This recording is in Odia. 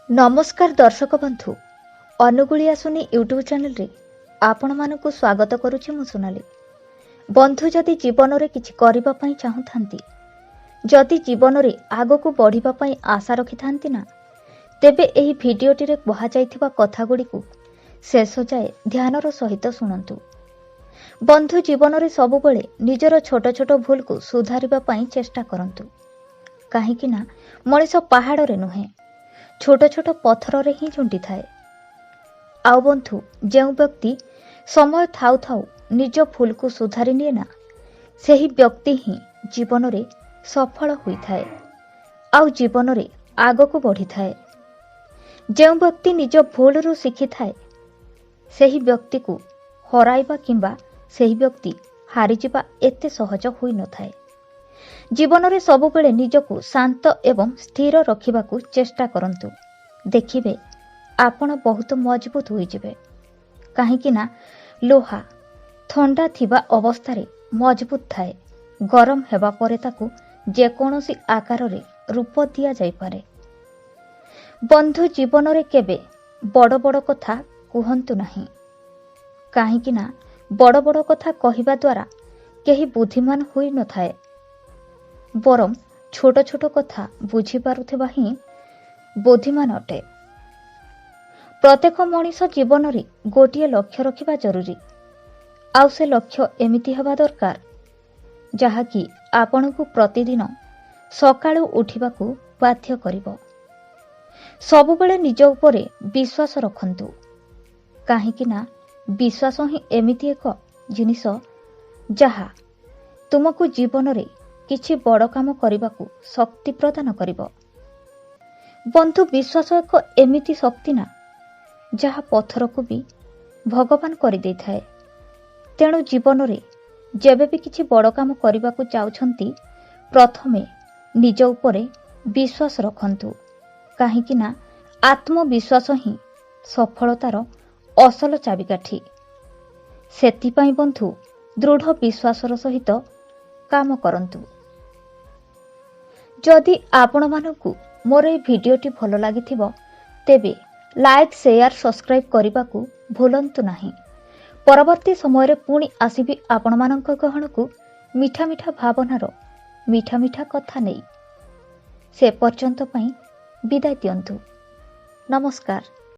ନମସ୍କାର ଦର୍ଶକ ବନ୍ଧୁ, ଅନୁଗୁଳିଆ ସୁନି ୟୁଟ୍ୟୁବ୍ ଚ୍ୟାନେଲରେ ଆପଣମାନଙ୍କୁ ସ୍ୱାଗତ କରୁଛି ମୁଁ ସୋନାଲି। ବନ୍ଧୁ, ଯଦି ଜୀବନରେ କିଛି କରିବା ପାଇଁ ଚାହୁଁଥାନ୍ତି, ଯଦି ଜୀବନରେ ଆଗକୁ ବଢ଼ିବା ପାଇଁ ଆଶା ରଖିଥାନ୍ତି ନା, ତେବେ ଏହି ଭିଡ଼ିଓଟିରେ କୁହାଯାଇଥିବା କଥାଗୁଡ଼ିକୁ ଶେଷ ଯାଏ ଧ୍ୟାନର ସହିତ ଶୁଣନ୍ତୁ। ବନ୍ଧୁ, ଜୀବନରେ ସବୁବେଳେ ନିଜର ଛୋଟ ଛୋଟ ଭୁଲକୁ ସୁଧାରିବା ପାଇଁ ଚେଷ୍ଟା କରନ୍ତୁ, କାହିଁକି ନା ମଣିଷ ପାହାଡ଼ରେ ନୁହେଁ, ଛୋଟ ଛୋଟ ପଥରରେ ହିଁ ଝୁଣ୍ଟିଥାଏ। ଆଉ ବନ୍ଧୁ, ଯେଉଁ ବ୍ୟକ୍ତି ସମୟ ଥାଉ ଥାଉ ନିଜ ଭୁଲକୁ ସୁଧାରି ନିଏ ନା, ସେହି ବ୍ୟକ୍ତି ହିଁ ଜୀବନରେ ସଫଳ ହୋଇଥାଏ ଆଉ ଜୀବନରେ ଆଗକୁ ବଢ଼ିଥାଏ। ଯେଉଁ ବ୍ୟକ୍ତି ନିଜ ଭୁଲରୁ ଶିଖିଥାଏ, ସେହି ବ୍ୟକ୍ତିକୁ ହରାଇବା କିମ୍ବା ସେହି ବ୍ୟକ୍ତି ହାରିଯିବା ଏତେ ସହଜ ହୋଇନଥାଏ। ଜୀବନରେ ସବୁବେଳେ ନିଜକୁ ଶାନ୍ତ ଏବଂ ସ୍ଥିର ରଖିବାକୁ ଚେଷ୍ଟା କରନ୍ତୁ। ଦେଖିବେ, ଆପଣ ବହୁତ ମଜବୁତ ହୋଇଯିବେ, କାହିଁକି ନା ଲୋହା ଥଣ୍ଡା ଥିବା ଅବସ୍ଥାରେ ମଜବୁତ ଥାଏ, ଗରମ ହେବା ପରେ ତାକୁ ଯେକୌଣସି ଆକାରରେ ରୂପ ଦିଆଯାଇପାରେ। ବନ୍ଧୁ, ଜୀବନରେ କେବେ ବଡ଼ ବଡ଼ କଥା କୁହନ୍ତୁ ନାହିଁ, କାହିଁକି ନା ବଡ଼ ବଡ଼ କଥା କହିବା ଦ୍ୱାରା କେହି ବୁଦ୍ଧିମାନ ହୋଇନଥାଏ, ବରଂ ଛୋଟ ଛୋଟ କଥା ବୁଝିପାରୁଥିବା ହିଁ ବୁଦ୍ଧିମାନ ଅଟେ। ପ୍ରତ୍ୟେକ ମଣିଷ ଜୀବନରେ ଗୋଟିଏ ଲକ୍ଷ୍ୟ ରଖିବା ଜରୁରୀ, ଆଉ ସେ ଲକ୍ଷ୍ୟ ଏମିତି ହେବା ଦରକାର ଯାହାକି ଆପଣଙ୍କୁ ପ୍ରତିଦିନ ସକାଳୁ ଉଠିବାକୁ ବାଧ୍ୟ କରିବ। ସବୁବେଳେ ନିଜ ଉପରେ ବିଶ୍ୱାସ ରଖନ୍ତୁ, କାହିଁକି ନା ବିଶ୍ୱାସ ହିଁ ଏମିତି ଏକ ଜିନିଷ ଯାହା ତୁମକୁ ଜୀବନରେ କିଛି ବଡ଼ କାମ କରିବାକୁ ଶକ୍ତି ପ୍ରଦାନ କରିବ। ବନ୍ଧୁ, ବିଶ୍ୱାସ ଏକ ଏମିତି ଶକ୍ତି ନା, ଯାହା ପଥରକୁ ବି ଭଗବାନ କରିଦେଇଥାଏ। ତେଣୁ ଜୀବନରେ ଯେବେ ବି କିଛି ବଡ଼ କାମ କରିବାକୁ ଯାଉଛନ୍ତି, ପ୍ରଥମେ ନିଜ ଉପରେ ବିଶ୍ୱାସ ରଖନ୍ତୁ, କାହିଁକି ନା ଆତ୍ମବିଶ୍ୱାସ ହିଁ ସଫଳତାର ଅସଲ ଚାବିକାଠି। ସେଥିପାଇଁ ବନ୍ଧୁ, ଦୃଢ଼ ବିଶ୍ୱାସର ସହିତ କାମ କରନ୍ତୁ। ଯଦି ଆପଣମାନଙ୍କୁ ମୋର ଏହି ଭିଡ଼ିଓଟି ଭଲ ଲାଗିଥିବ, ତେବେ ଲାଇକ୍, ସେୟାର, ସବସ୍କ୍ରାଇବ୍ କରିବାକୁ ଭୁଲନ୍ତୁ ନାହିଁ। ପରବର୍ତ୍ତୀ ସମୟରେ ପୁଣି ଆସିବି ଆପଣମାନଙ୍କ ଗହଣକୁ ମିଠା ମିଠା ଭାବନାର ମିଠା ମିଠା କଥା ନେଇ। ସେ ପର୍ଯ୍ୟନ୍ତ ପାଇଁ ବିଦାୟ ଦିଅନ୍ତୁ। ନମସ୍କାର।